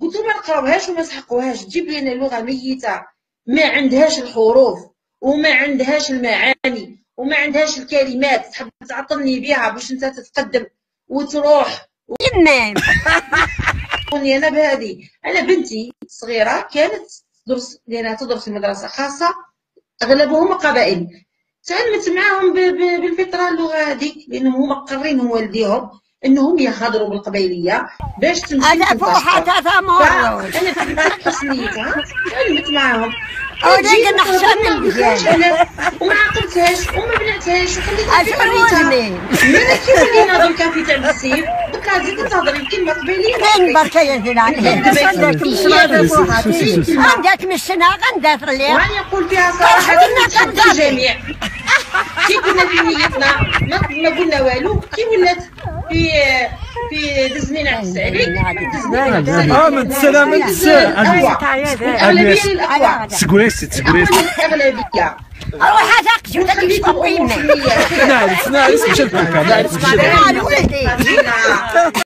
قلت له ما نقراوهاش وما سحقوهاش، تجيب لنا لغة ميته ما عندهاش الحروف وما عندهاش المعاني وما عندهاش الكلمات، تحب تعطلني بها باش انت تتقدم وتروح. يمام انا بهذه، انا بنتي صغيرة كانت تدرس، لانها تدرس في مدرسه خاصة اغلبهم قبائل، تعلمت معاهم بالفطرة اللغة هذيك، لانهم هما قرينهم والديهم انهم يهضروا بالقبيليه باش تمشي. انا فوحة انا في حسنيتها تعلمت معاهم. ولكن نحشم من انا وما عاقبتهاش وما بنعتهاش وخليتها في حريتها. ملي كي ولينا دركا في تاع السيف قلت لها زيدي تهضري بكلمه قبيليه. كاين بركة يا زين عندك من السنة غندافر ليها. وأنا نقول فيها صراحة نتحدى الجميع. كي كنا في نيتنا ما قلنا والو، كي ولات في دزني نعكس عليك. من السلامة الأغلبية للأقوى. تسكوريستي تسكوريستي الأغلبية. روح هذاك جبتك نعرف نعرف مشى الكوكا نعرف مشى.